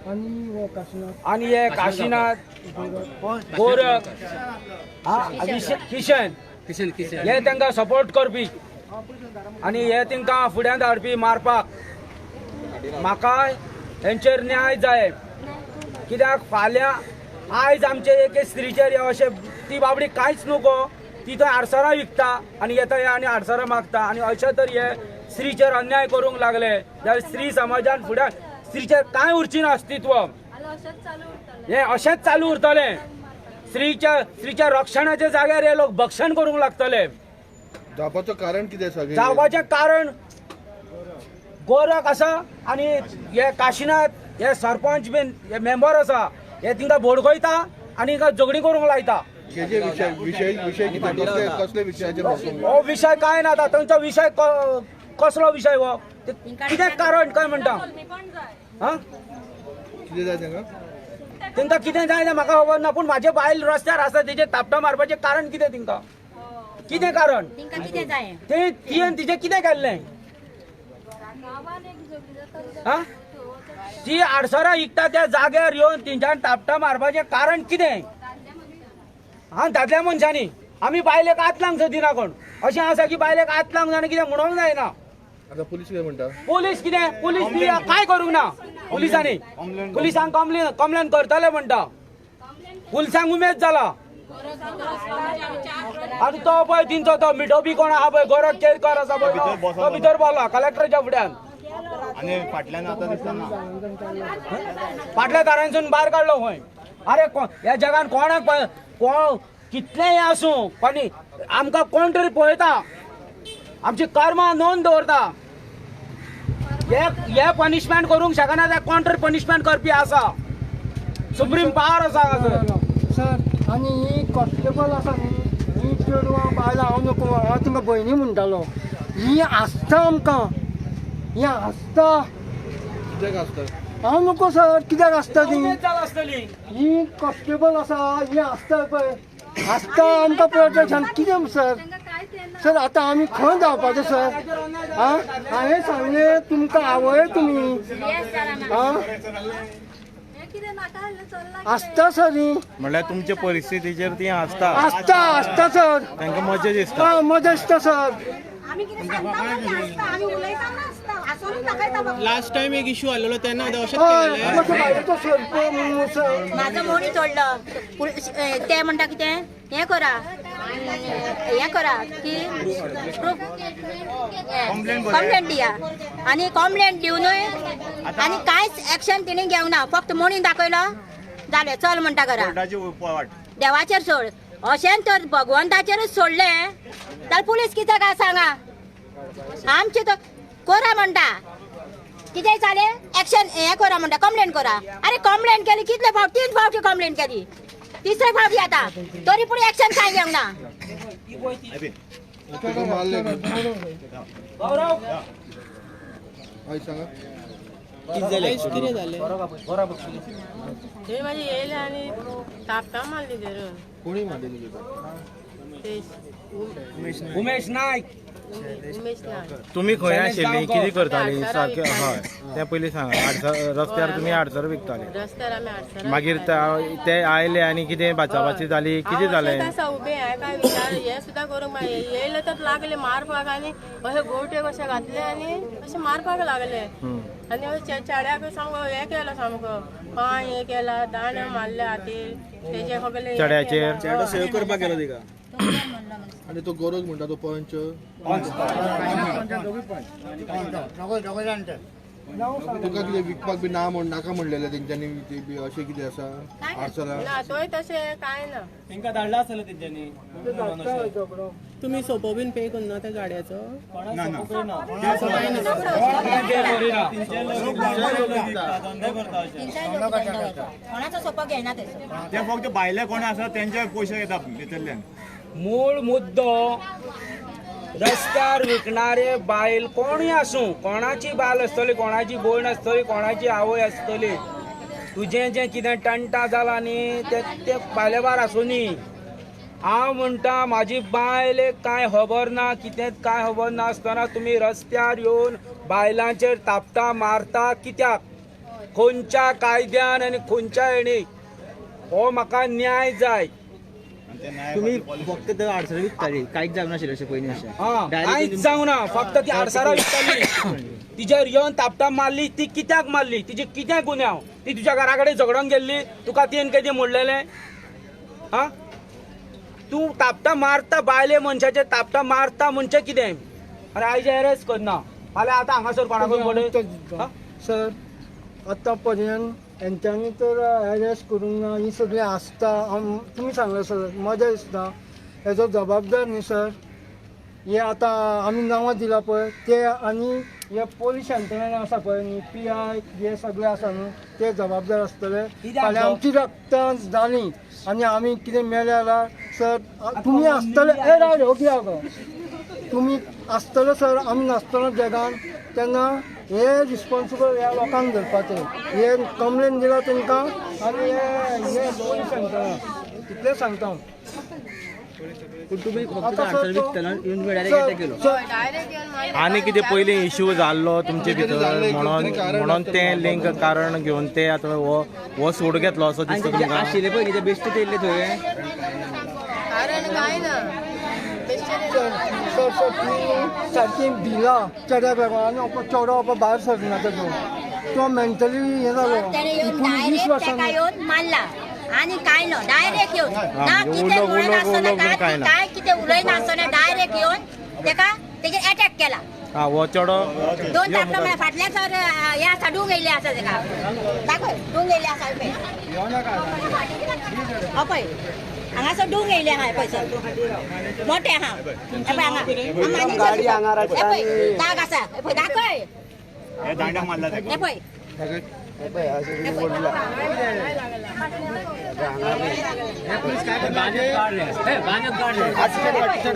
आनी हे काशीनाथ गोरख हा किशन किशन किशन हे तांकां सपोर्ट करपी आनी हे तांकां फुड्यान धाडपी मारपाक. म्हाका हेंचेर न्याय जाय, कित्याक फाल्यां आयज आमचे एके स्त्रीचेर अशें ती बाबडी कांयच नको, ती थंय आडसरां विकता आनी येता हे आनी आडसरां मागता आनी अशें तर हे स्त्रीचेर अन्याय करूंक लागले जाल्यार स्त्री समाजान फुड्यान स्त्रीचेर कांय उरची ना अस्तित्व. हे अशेंच चालू उरतलें. स्त्रीच्या रक्षणाच्या जाग्यार हे लोक भक्षण करूंक लागतले. जावपाचो कारण कितें आसा? जावपाचें कारण गोरख आसा आनी हे काशीनाथ हे सरपंच बीन हे मेंबर आसा, हे तिंका बोडकयता आनी हिंगा झगडी करूंक लायता. विषय विषय विषय कितें? कसले विशयाचेर? हो विशय कांय ना आतां तांचो विशय कसलो विशय हो कितें कारण काय म्हणटा? हा कितें जाय तांकां? तांकां कितें जाय तें म्हाका खबर ना, पूण म्हाजे बायल रस्त्यार आसा तेजेर थापटां मारपाचें कारण कितें? तांकां कितें कारण? तें तियेन तिजें कितें केल्लें? हा ती आडसरां विकता त्या जाग्यार येवन तेंच्यान थापटां मारपाचें कारण कितें? हा दादल्या मनशांनी आमी बायलेक हात लावंक सोदिना कोण. अशें आसा की बायलेक हात लावंक जायना, कितें म्हणूंक जायना. आतां पुलीस कितें म्हणटा? पुलीस कितें? पुलीस कांय करूंक ना. पुलिसांनी पुलिसांक कंप्लेन करतले म्हणटा. पुलिसांक उमेद जाला. आनी तो पळय तिंचो तो मिटोबी कोण आहा पळय गोरख केरकर आसा पळय तो भितर बसला कलेक्टराच्या फुड्यान. आनी फाटल्यान आतां दिसता ना फाटल्या दारांसून भायर काडलो खंय. अरे ह्या जगान कोणाक कोण कितलेंय आसूं पण आमकां कोण तरी पळयता, आमची कर्मां नोंद दवरता. हे पनिशमेंट करूंक शकना त्या कोण तरी पनिशमेंट करपी आसा, सुप्रीम पावर आसा हांगासर. सर आनी ही कॉन्स्टेबल आसा न्ही, ही चेडवां बायलां हांव नको हांव तुमकां भयणी म्हणटालो, ही आसता आमकां, ही आसता. कित्याक आसता? हांव नको सर कित्याक आसता ती? ही कॉन्स्टेबल आसा ही आसता पळय, आसता आमकां प्रोटेक्शन कितें सर? सर आतां आमी खंय जावपाचें सर? आं हांवें सांगलें तुमकां आवय तुमी आं आसता सर ही. म्हणल्यार तुमचे परिस्थितीचेर ती आसता. आसता आसता सर, तांकां मजा दिसता. हय मजा दिसता सर. लास्ट टाइम एक इशू आलेलो तेन्ना अशेंच. म्हाजो मोणी तोडलो ते म्हणटा कितें हें करा हें करा की प्रूफ कंप्लेंट दिया आनी कंप्लेंट दिवनूय आनी कांयच एक्शन तिणें घेवंक ना, फक्त मोणी दाखयलो जालें चल म्हणटा घरा. देवाचेर सोड अशें तर भगवंताचेरूच सोडलें जाल्यार पुलीस कित्याक आसा हांगा? आमचें तर कोरा म्हणटा कितें जालें एक्शन हें करा म्हणटा, कंप्लेन करा. अरे कंप्लेन केली कितले फावट? 3 फावटी कंप्लेन केली, तिसरे फावटी आतां तरी पूण एक्शन कांय घेवंक ना. कितें जालें? ते म्हाजी येयले आनी थापटां मारली धरून. कोणी मारली? उमेश नायक. तुमी खंय आशिल्ली, कितें करताली सारकें? हय तें पयलीं सांगा. रस्त्यार तुमी आडसर विकताले, रस्त्यार आमी आडसर. मागीर ते आयले आनी कितें बाचाबाची जाली, कितें जालें? आसा उबें हांवें कांय विचार हें सुद्दां करूंक येयले तर लागले मारपाक आनी अशे गोवटे कशे घातले आनी अशे मारपाक लागले आनी अशे चेड्याक सामको हें केलो, सामको पांय हें केला, दांडे मारले हातीर तेजे सगळे चेड्याचेर. चेडो सेव करपाक गेलो तिका. आनी तो गोरख म्हणटा तो पंच तुका कितें विकपाक बी ना म्हण नाका म्हणलेलें तेंच्यांनी बी अशें कितें आसा आडसरां? ना तोय तशें कांय ना. तेंकां धाडला आसतलें तेंच्यांनी. तुमी सोपो बीन पे करना त्या गाडयाचो? कोणाचो सोपो घेयना ते फक्त भायले कोण आसा तेंचे पयशे घेता भितरल्यान. मूळ मुद्दो रस्त्यार विकणारे बायल कोणूय आसूं, कोणाची बायल आसतली, कोणाची भयण आसतली, कोणाची आवय आसतली, तुजें जें कितें टंटा जालां न्ही तें बायले बार आसूं न्ही. हांव म्हणटा म्हाजी बायल कांय खबर ना, कितें कांय खबर नासतना तुमी रस्त्यार येवन बायलांचेर थापटां मारता कित्याक? खंयच्या कायद्यान आनी खंयच्या हेणी हो म्हाका न्याय जाय. तुम्ही फक्त ते आडसर विकताली, कांयच जावं नाशिल्लें अशें पयलीं अशें? हा, कांयच जावं ना, फक्त ती आडसरां विकताली. तिजेर येवन तापटां मारली. ती कित्याक मारली? तिजी कितें गुन्यांव? ती तुज्या घरा कडेन झगडोन गेल्ली, तुका तिणें कितें म्हणलेलें? हा, तूं तापटां मारता बायले मनशाचेर, तापटां मारता म्हणजे कितें? आनी आयज एरेस्ट करना, फाल्यां आतां हांगासर कोणाकूय पडय. सर, आतां पर्यंत हेंच्यांनी तर एरेस्ट करूंक ना. ही सगळीं आसता, तुमी सांगलें सर, मजा दिसता. हेजो जबाबदार न्ही सर, हे आतां आमी नांवां दिलां पळय ते, आनी हे पोलीस यंत्रणा आसा पळय न्ही, PI हे सगळे आसा न्हू, ते जबाबदार आसतले. फाल्यां आमची रक्तां जालीं आनी आमी कितें मेले जाल्यार सर तुमी आसतले. ए राव रे, ओगी राव गो. तुमी आसतले सर, आमी नासतना जगान, तेन्ना हे रिस्पॉन्सिबल ह्या लोकांक धरपाचें. हे कंप्लेन दिला तांकां आनी हे पोलीस यंत्रणा, इतलें सांगता हांव. पूण तुमी फक्त आडसर विकतना येवन डायरेक्ट अटॅक केलो? डायरेक्ट येवन मारले. आनी कितें पयलीं इश्यू जाल्लो तुमचे भितर म्हणून तें लिंक कारण घेवन ते आतां हो सूड घेतलो असो दिसता तुमकां? आशिल्ले पयलीं ते बेश्टे येयल्ले थंय. कारण काय ना. सर सर सर ती सारकी भिला चेड्याक लागून आनी चेडो भायर सरना तेजो, तो मेंटली हें जालो. तेणें येवन 19 डायरेक्ट वर्सांनी तेका येवन मारला आनी कांय ना, डायरेक्ट येवन ना कितें म्हणनासतना, काय कितें उलयनासतना डायरेक्ट येवन तेका तेजेर एटॅक केला. हा, हो चेडो दोन तापलो म्हळ्यार फाटल्यान सर हे आसा, डूंग येयल्ले आसा तेका, दाखय डूंग येयल्ले आसा पळय, हो पळय हांगासर डूंग येयल्ले आहा पळय सर, मोठे आहा हे पळय हांगा पळय दाग आसा हे पळय, दाखय हे पळय.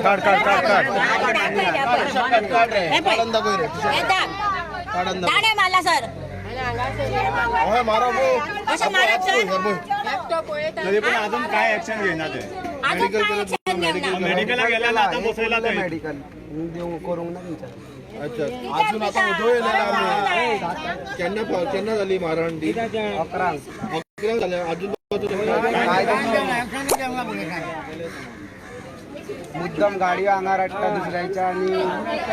काड काड काड काड. दाणे मारला सर. अशें मारप सर? एकटो पळयता. तरी पण अजून काय ऍक्शन घेणार ते? अजून काय ऍक्शन घेवना? मेडिकला गेल्याला आता बसयला ते. अच्छा, अजून आता उदो येयलेला आमी. केन्ना केन्ना जाली मारहाण ती? 11 जाल्या अजून. मुद्दम गाडयो हांगा हाडटा दुसऱ्यांच्या आनी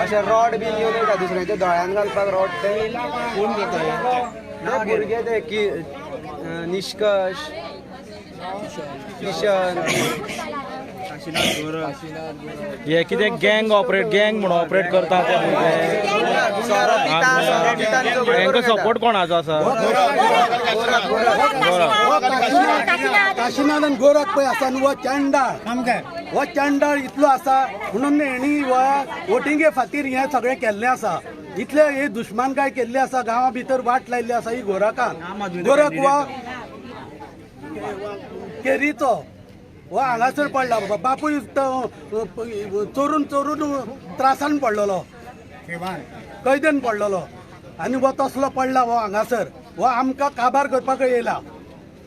अशे रॉड बीन येवन येता दुसऱ्यांच्या दोळ्यान घालपाक रॉड ते. कोण करता हे? ते भुरगे ते की निष्कर्ष, किशन. हे कितें गँग ऑपरेट, गँग म्हणून ऑपरेट करता ते भुरगे? हेंका सपोर्ट कोणाचो आसा? काशीनाथ आनी गोरख पळय आसा न्हू, हो चांडाळ, हो चांडाळ इतलो आसा म्हणून हेणी वोटिंगे खातीर हें सगळें केल्लें आसा. इतले हे दुश्मनकाय केल्ली आसा, गांवा भितर वाट लायल्ली आसा ही गोरखान. गोरख हो केरीचो, हो हांगासर पडला. बापूय चोरून चोरून त्रासान पडलेलो, कैदेन पडलेलो आनी हो तसलो पडला. हो हांगासर हो आमकां काबार करपाक येयला.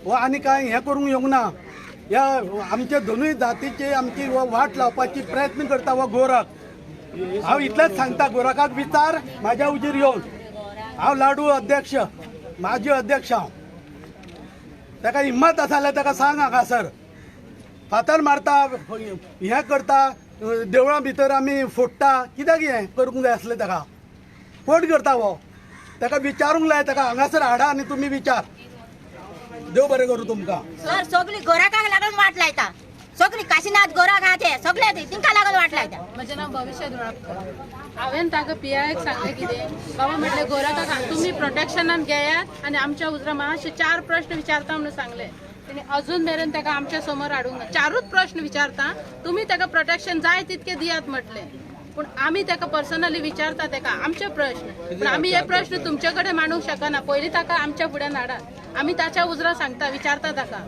हो आनी कांय हें करूंक येवंक ना. ह्या आमच्या दोनूय जातीची आमची हो वाट लावपाची प्रयत्न करता हो गोरख. हांव इतलेंच सांगता, गोरखाक विचार म्हाज्या हुजीर येवन. हांव लाडू अध्यक्ष, म्हाजी अध्यक्ष हांव. ताका हिम्मत आसा जाल्यार ताका सांग हांगासर फातर मारता, हें करता, देवळां भितर आमी फोडटा, कित्याक हें करूंक जाय आसलें ताका? कोण करता हो? ताका विचारूंक लाय, ताका हांगासर हाडा आनी तुमी विचार. देव बरें करूं तुमकां. सर सगळी गोरखाक लागून वाट लायता, सगळी काशीनाथ गोरख आहा ते सगळे तिंका लागून वाट लायता. म्हजें नांव भविष्य धुळापकर. हांवें ताका PIक सांगलें कितें बाबा म्हटलें गोरखाक तुमी प्रोटेक्शनान घेयात आनी आमच्या उजरा मातशे 4 प्रश्न विचारता म्हणून सांगलें. तेणी अजून मेरेन ताका आमच्या समोर हाडूंक ना. 4 प्रश्न विचारता, तुमी ताका प्रोटेक्शन जाय तितकें दियात म्हटलें, पूण आमी ताका पर्सनली विचारता ताका आमचे प्रश्न, पूण आमी हे प्रश्न तुमचे कडेन मांडूंक शकना. पयलीं ताका आमच्या फुड्यान हाडात, आमी ताच्या उजरा सांगता, विचारता ताका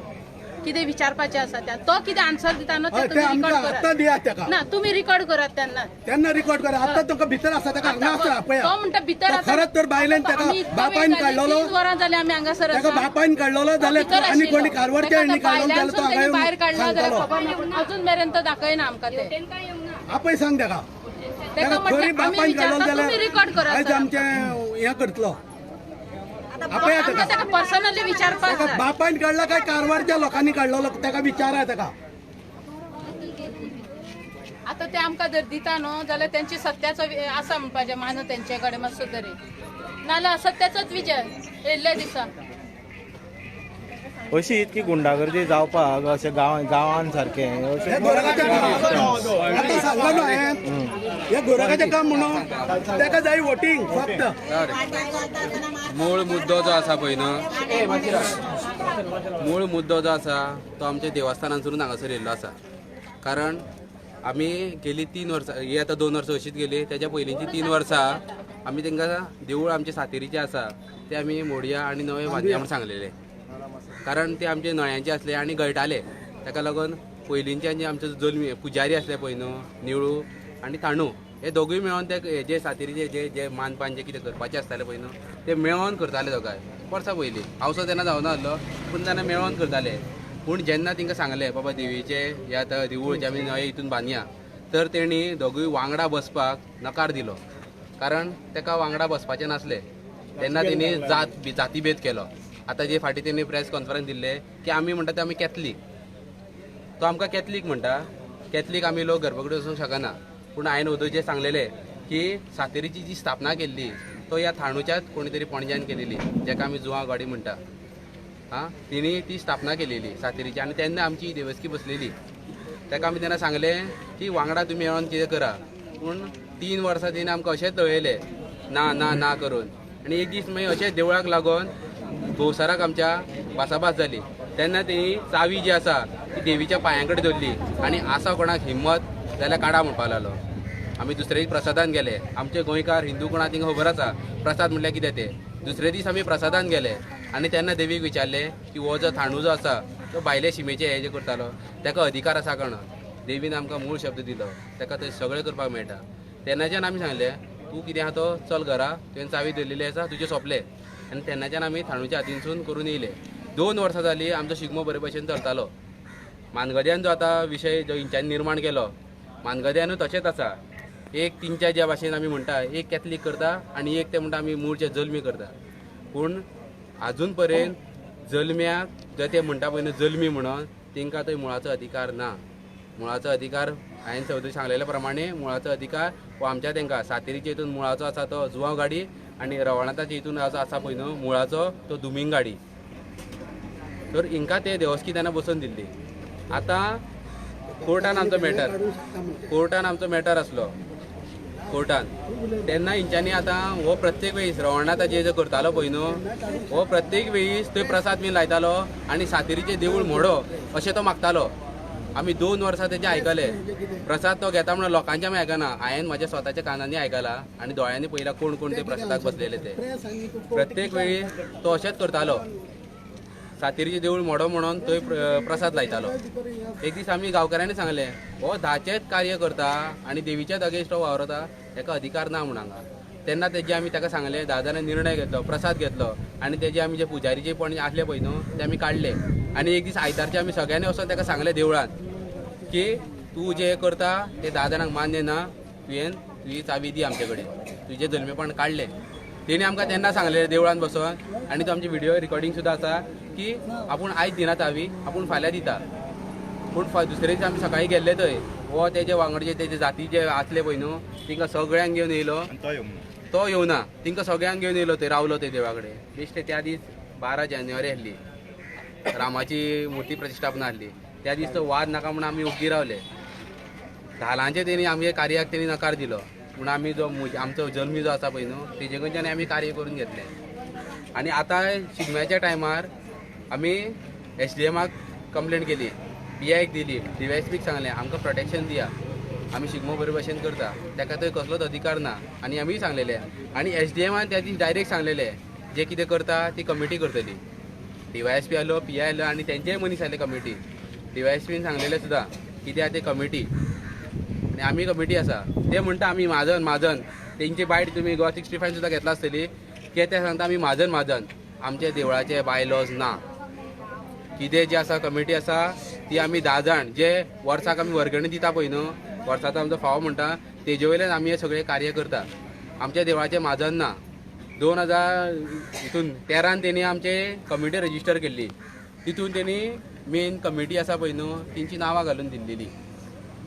कितें विचारपाचें आसा त्या, तो कितें आन्सर दिता न्हू तें तुमी रिकॉर्ड करात. ना तुमी रिकॉर्ड करात तेन्ना, तेन्ना रिकॉर्ड करात. आतां तुमकां भितर आसा ताका हांगा आसा पळया. तो म्हणटा भितर आसा. खरेंच तर बायलेन ताका बापायन काडलेलो, 3 वरां जालीं आमी हांगासर आसा. ताका बापायन काडलेलो जाल्यार आनी कोणी कारवारच्या हेणी काडलेलो जाल्यार तो हांगा भायर काडला जाल्यार खबर ना, पूण अजून मेरेन तो दाखयना आमकां ते. आपय सांग ताका, ताका खरी म्हटलें आमी बापायन काडलेलो विचारता, तुमी रिकॉर्ड जाल्यार करात. आयज आमचें हें करतलो. आमकां ताका पर्सनली विचारपाक जाय. बापायन काडला काय कारवारच्या लोकांनी काडलो ताका विचारा ताका. आतां ते आमकां जर दिता न्हू जाल्यार तेंची सत्याचो आसा म्हणपाचें मानू तेंचे कडेन मातसो तरी, नाजाल्यार सत्याचोच विजय येयल्ल्या दिसा. अशी इतकी गुंडागर्दी जावपाक अशें गांवान सारकें आतां सांगला न्हू हांवें, हें गोरखाचें काम म्हणून ताका जाय वोटींग फक्त. मूळ मुद्दो जो आसा पळय न्हू, मूळ मुद्दो जो आसा तो आमच्या देवस्थानांतसून हांगासर येयल्लो आसा. कारण आमी गेली 3 वर्सां, ही आतां 2 वर्सां अशीच गेली, तेज्या पयलींची 3 वर्सां आमी तांकां देवूळ आमचे सातेरीचें आसा ते आमी मोडया आनी नवें बांदया म्हूण सांगलेले. कारण ते आमचे नळ्यांचे आसले आनी गळटाले, ताका लागून पयलींचे जे आमचे जल्मी पुजारी आसले पळय न्हू, निळू आनी थाणू, हे दोगूय मेळोन ते जे सातेरीचे जे जे मानपान जे कितें करपाचें आसतालें पळय न्हू ते मेळोन करताले दोगांय वर्सां पयलीं. हांव सुद्दां तेन्ना जावना आसलो पूण तेन्ना मेळोन करताले. पूण जेन्ना तांकां सांगलें बाबा देवीचें हे आतां देवूळ जें आमी नवें हितून बांदया, तर तेणी दोगूय वांगडा बसपाक नकार दिलो. कारण ताका वांगडा बसपाचें नासलें. तेन्ना तेणी जातीभेद केलो. आतां जे फाटीं तेणी प्रेस कॉन्फरन्स दिल्ले की आमी म्हणटा ते आमी कॅथलीक, तो आमकां कॅथलीक म्हणटा, कॅथलीक आमी लोक गर्भकुडीत वचूंक शकना. पूण हांवें ओदो जे सांगलेले की सातेरीची जी स्थापना केल्ली तो ह्या थाणूच्याच कोणी तरी पणज्यान केलेली, जेका आमी जुआ गाडी म्हणटा, आं, तिणी ती स्थापना केलेली सातेरीची. आनी तेन्ना आमची देवस्की बसलेली. ताका आमी तेन्ना सांगलें की वांगडा तुमी येवन कितें करा, पूण 3 वर्सां तिणें आमकां अशेंच दवयलें ना ना ना करून. आनी एक दीस मागीर अशेंच देवळाक लागून भोवसराक आमच्या भासाभास जाली. तेन्ना तेणी चावी जी आसा ती देवीच्या पांयां कडेन दवरली आनी आसा कोणाक हिम्मत जाल्यार काडा म्हणपाक लागलो. आमी दुसरे दीस प्रसादान गेले. आमचे गोंयकार हिंदू कोणा तिंगा खबर आसा प्रसाद म्हणल्यार कितें तें. दुसरे दीस आमी प्रसादान गेले आनी तेन्ना देवीक विचारलें की हो जो थाणू जो आसा तो भायले शिमेचे हे जे करतालो ताका अधिकार आसा कोण. देवीन आमकां मूळ शब्द दिलो ताका थंय सगळें करपाक मेळटा. तेन्नाच्यान आमी सांगलें तूं कितें आहा तो चल घरा, तुवें चावी दवरलेली आसा तुजें सोंपलें. आनी तेन्नाच्यान आमी थाणूच्या हातीनसून करून येयले. 2 वर्सां जालीं आमचो शिगमो बरे भशेन चलतालो. मानगद्यान जो आतां विशय जो हेंच्यांनी निर्माण केलो, मानगद्यानूय तशेंच आसा. एक 3-4 ज्या भाशेन आमी म्हणटा, एक कॅथलीक करता आनी एक ते म्हणटा आमी मूळचे जल्मी करता. पूण आजून पर्यंत जल्म्याक जे ते म्हणटा पळय न्हू जल्मी म्हणून, तांकां थंय मुळाचो अधिकार ना. मुळाचो अधिकार हांवें सगळें सांगलेल्या प्रमाणे मुळाचो अधिकार हो आमच्या तांकां सातेरीच्या हितून मुळाचो आसा तो जुआंव गाडी, आनी रवळनाथाच्या हितून आसा पळय न्हू मुळाचो तो दुमींग गाडी. तर हिंकां ते देवस्की तेन्ना बसोवन दिल्ली. आतां कोर्टान आमचो मॅटर, कोर्टान आमचो मॅटर आसलो कोर्टान, तेन्ना हेंच्यांनी आतां हो प्रत्येक वेळीस रवळनाथाचे जो करतालो पळय न्हू हो प्रत्येक वेळीस थंय प्रसाद बीन लायतालो आनी सातेरीचें देवूळ मोडो अशें तो मागतालो. आमी 2 वर्सां तेजें आयकलें. प्रसाद तो घेता म्हणून लोकांचें आमी आयकना, हांवें म्हज्या स्वताच्या कानांनी आयकला आनी दोळ्यांनी पळयला कोण कोण ते प्रसादाक बसलेले ते. प्रत्येक वेळी तो अशेंच करतालो, सातेरीचें देवूळ मोडो म्हणून थंय प्रसाद लायतालो. एक दीस आमी गांवकारांनी सांगलें हो धाचेंच कार्य करता आनी देवीच्याच अगेन्स्ट हो वावरता, ताका अधिकार ना म्हूण हांगा. तेन्ना तेजे आमी ताका सांगलें, 10 जाणांनी निर्णय घेतलो, प्रसाद घेतलो आनी तेजे आमी जे पुजारीचे पण आसले पळय न्हू ते आमी काडले. आनी एक दीस आयतारचे आमी सगळ्यांनी वचोन ताका सांगलें देवळान की तूं जें करता तें 10 जाणांक मान्य ना, तुवें तुजी चावी दी आमचे कडेन, तुजें जल्मेपण काडलें. तेणी आमकां तेन्ना सांगलें देवळान बसोन, आनी तो आमची व्हिडियो रिकॉर्डिंग सुद्दां आसा की आपूण आयज दिना चावी, आपूण फाल्यां दिता. पूण दुसरे दीस आमी सकाळीं गेल्ले थंय हो तेजे वांगडचे तेजे जाती जे आसले पळय न्हू तांकां सगळ्यांक घेवन येयलो, तो येवना, तांकां सगळ्यांक घेवन येयलो थंय रावलो थंय देवा कडेन. बेश्टे त्या दीस 12 जानेवारी आसली, रामाची मुर्ती प्रतिश्ठापना आसली. त्या दीस तो वाद नाका म्हणून आमी ओग्गी रावले. धालांचे तेणी आमगे कार्याक तेणी नकार दिलो म्हणून आमी जो आमचो जल्मी जो आसा पळय न्हू तेजे कडच्यान आमी कार्य करून घेतलें. आनी आतां शिगम्याच्या टायमार आमी SDMाक कंप्लेन केली, PIक दिली, DYSPक सांगलें आमकां प्रोटेक्शन दिया, आमी शिगमो बरे भशेन करता, ताका थंय कसलोच अधिकार ना. आनी आमीय सांगलेलें आनी SDMान त्या दीस डायरेक्ट सांगलेलें जे कितें करता ती कमिटी करतली. DYSP आयलो, PI आयलो आनी तेंचेय मनीस आयले कमिटी. DYSPन सांगलेलें सुद्दां कितें आहा ते कमिटी आनी आमी कमिटी आसा. ते म्हणटा आमी म्हाजन म्हाजन, तेंची बायट तुमी गोवा 65 सुद्दां घेतला आसतली, ते सांगता आमी म्हाजन म्हाजन. आमच्या देवळाचे बायलॉज ना, कितें जे आसा कमिटी आसा ती आमी 10 जाण जे वर्साक आमी वर्गणी दिता पळय न्हू, वर्साचो आमचो फावो म्हणटा तेजे वयल्यान आमी हें सगळें कार्य करता. आमच्या देवळाचें म्हाजन ना. 2013 तेणी आमचे कमिटी रजिस्टर केल्ली. तितून तेणी मेन कमिटी आसा पळय न्हू तेंची नांवां घालून दिल्लेली.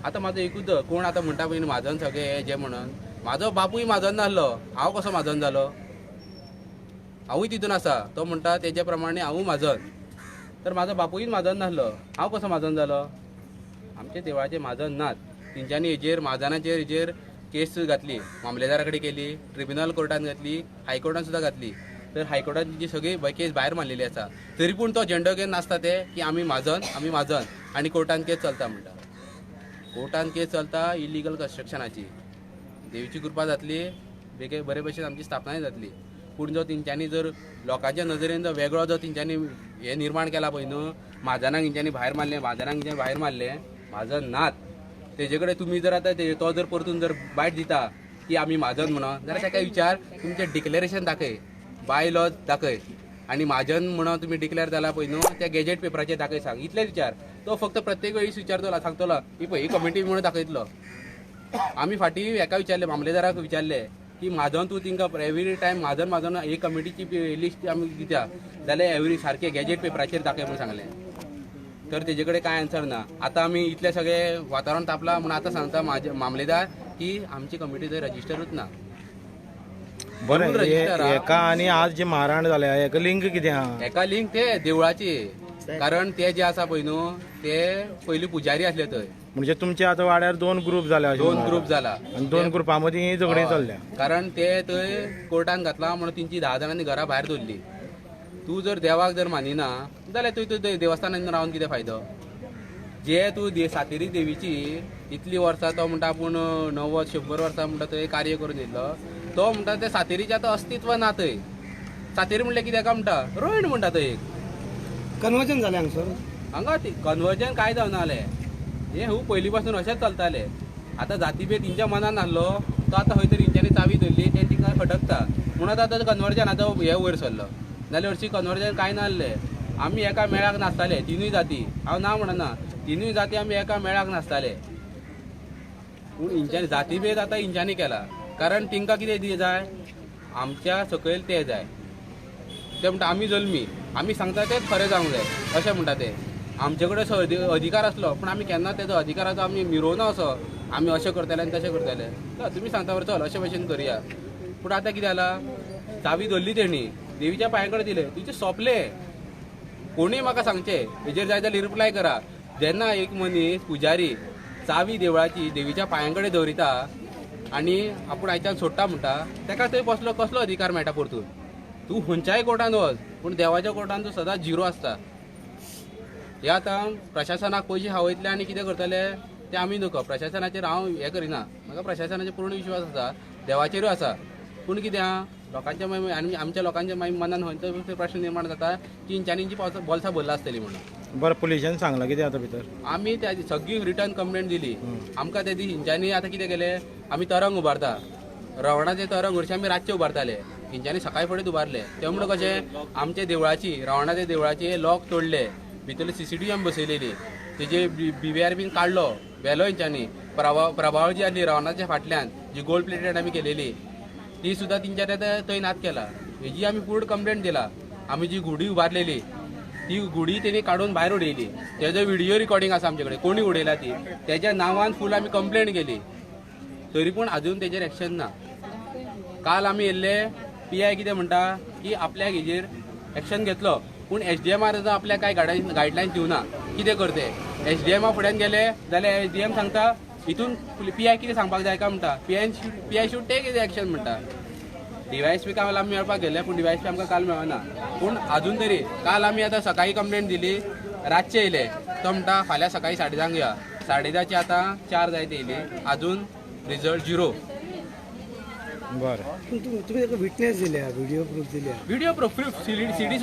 आतां म्हाजो एकूच कोण आतां म्हणटा पळय न्हू म्हाजन सगळे हे जे म्हणून, म्हाजो बापूय म्हाजन नासलो, हांव कसो म्हाजन जालो? हांवूय तितून आसा. तो म्हणटा तेजे प्रमाणे हांवूय म्हाजन, तर म्हाजो बापूय म्हाजन नासलो, हांव कसो म्हाजन जालो? आमच्या देवळाचे म्हाजन नात. तेंच्यांनी हेजेर म्हाजनाचेर हेजेर केस घातली, मामलेदारा कडेन केली, ट्रिब्युनल कोर्टान घातली, हायकोर्टान सुद्दां घातली. तर हायकोर्टान तेंची सगळी केस भायर मारलेली आसा. तरी पूण तो झेंडो घेवन नाचता ते की आमी म्हाजन, आमी म्हाजन, आनी कोर्टान केस चलता म्हणटा. कोर्टान केस चलता इलिगल कन्स्ट्रक्शनाची. देवीची कृपा जातली, बेगीन बरे भशेन आमची स्थापनाय जातली. पूण जो तेंच्यांनी जर लोकांच्या नदरेन जो वेगळो जो तेंच्यांनी हे निर्माण केला पळय न्हू, म्हाजनाक तेंच्यांनी भायर मारलें, म्हाजनाक तेंच्यांनी भायर मारलें, म्हाजन नात. तेजे कडेन तुमी जर आतां तो जर परतून जर बायट दिता की आमी म्हाजन म्हणून, जाल्यार ताका विचार तुमचें डिक्लेरेशन दाखय, बाय लॉ दाखय, आनी म्हाजन म्हणून तुमी डिक्लेर जाला पळय न्हू त्या गॅजेट पेपराचेर दाखय सांग, इतलेच विचार. तो फक्त प्रत्येक वेळी विचारतलो, सांगतलो ही पळय ही कमिटी म्हणून दाखयतलो. आमी फाटीं हेका विचारलें, मामलेदाराक विचारलें की म्हाजन तूं तिंका एवरी टायम म्हाजन म्हाजन ही कमिटीची लिस्ट आमी दिता जाल्यार एवरी सारकें गॅजेट पेपराचेर दाखय म्हणून सांगलें. तर तेजे कडेन कांय आन्सर ना. आतां आमी इतलें सगळें वातावरण तापलां म्हणून आतां सांगता म्हाजे मामलेदार की आमची कमिटी थंय रजिस्टरूच ना. बरें, हेका आनी आज जे मारहाण जाल्या हेका लिंक कितें आहा? हेका लिंक ते देवळाची, कारण ते जे आसा पळय न्हू ते पयलीं पुजारी आसले थंय. म्हणजे तुमचे आतां वाड्यार दोन ग्रुप जाल्या, दोन ग्रुप जाला आनी दोन ग्रुपा मदीं झगडीं चल्ल्या. कारण ते थंय कोर्टान घातला म्हणून तेंची 10 जाणांनी घरा भायर दवरली. तूं जर देवाक जर मानिना जाल्यार तूं थंय देवस्थानान रावन कितें फायदो? जे तूं सातेरी देवीची इतली वर्सां तो म्हणटा आपूण 90-100 वर्सां म्हणटा थंय कार्य करून येयल्लो, तो म्हणटा ते सातेरीचें आतां अस्तित्व ना थंय. सातेरी म्हणल्यार कितें काय म्हणटा रोयण म्हणटा थंय एक कन्वर्जन जालें हांगसर. हांगा कन्वर्जन कांय जावना जालें, हें खूब पयलीं पासून अशेंच चलतालें. आतां जातीभेद तेंच्या मनान नासलो तो आतां खंय तरी तेंच्यांनी चावी धरली, तें तिंका खटकता म्हणून आतां कन्वर्जनाचो हें वयर सरलो. नाल्यार हरशीं कन्वर्जन कांय नासलें. आमी एका मेळाक नाचताले तिनूय जाती, हांव ना म्हणना, तिनूय जाती आमी एका मेळाक नाचताले. पूण हेंच्यांनी जातीभेद आतां हेंच्यांनी केला, कारण तिंकां कितें जाय, आमच्या सकयल ते जाय. ते म्हणटा आमी जल्मी, आमी सांगता तेंच खरें जावंक जाय अशें म्हणटा ते. आमचे कडेन अधिकार आसलो पूण आमी केन्ना तेजो अधिकाराचो आमी मिरोवना असो आमी अशें करतले आनी तशें करतले. तुमी सांगता बरें चल अशे भशेन करुया. पूण आतां कितें जालां, चावी धरली तेणी, देवीच्या पांया कडेन दिले, तुजे सोंपले. कोणूय म्हाका सांगचें हेजेर जाय जाल्यार रिप्लाय करा. जेन्ना एक मनीस पुजारी चावी देवळाची देवीच्या पांया कडेन दवरिता आनी आपूण आयच्यान सोडटा म्हणटा, ताका थंय बसलो कसलो अधिकार मेळटा परतून? तूं खंयच्याय कोर्टान वच पूण देवाच्या कोर्टान तूं सदांच झिरो आसता. हे आतां प्रशासनाक पयशे खावयतले आनी कितें करतले ते आमी नको. प्रशासनाचेर हांव हें करिना, म्हाका प्रशासनाचेर पूर्ण विश्वास आसा, देवाचेरूय आसा. पूण कितें आहा लोकांच्या मागीर आनी आमच्या लोकांच्या मागीर मनान खंय प्रश्न निर्माण जाता की हेंच्यांनी हेंची बोल्सां भरला आसतली म्हणून. बरें, पुलिशेन सांगलां कितें आतां भितर? आमी त्या सगळी रिटर्न कंप्लेंट दिली. आमकां त्या दीस हेंच्यांनी आतां कितें केलें, आमी तरंग उबारता, रवणाचे तरंग हरशीं आमी रातचे उबारताले, हेंच्यांनी सकाळी फुडें उबारले. ते म्हणून कशें आमच्या देवळाची रवणाच्या देवळाचे लॉक तोडले, भितरले CCTV आमी बसयलेली, तेजे BVR बीन काडलो, व्हेलो हेंच्यांनी. प्रभाव जी आसली रवणाच्या फाटल्यान जी गोल्ड प्लेटेड आमी केलेली ती सुद्दां तेंच्यांनी आतां थंय नात केला. हेजी आमी पूर्ण कंप्लेंट दिला. आमी जी घुडी उबारलेली ती घुडी तेणी काडून भायर उडयली, तेजो व्हिडियो रिकॉर्डिंग आसा आमचे कडेन, कोणी उडयला ती, तेज्या नांवान फूल आमी कंप्लेंट केली, तरी पूण आजून तेजेर एक्शन ना. काल आमी येयल्ले, PI कितें म्हणटा की आपल्याक हेजेर एक्शन घेतलो पूण SDMR आपल्याक कांय गायडलायन्स दिवना. कितें करते SDMR फुड्यान गेले जाल्यार SDM सांगता हितून PI कितें सांगपाक जाय काय म्हणटा, PI should take his action म्हणटा. DYSP काल आमी मेळपाक गेले पूण DYSP आमकां काल मेळना. पूण आजून तरी काल आमी आतां सकाळीं कंप्लेंट दिली, रातचे येयले, तो म्हणटा फाल्यां सकाळीं 10:30 या. 10:30 आतां 4 जायत येयली, आजून रिजल्ट झिरो. बरें, तुमी ताका विटनेस दिल्या, व्हिडियो प्रूफ दिल्या, व्हिडियो प्रूफ CD सुद्दां.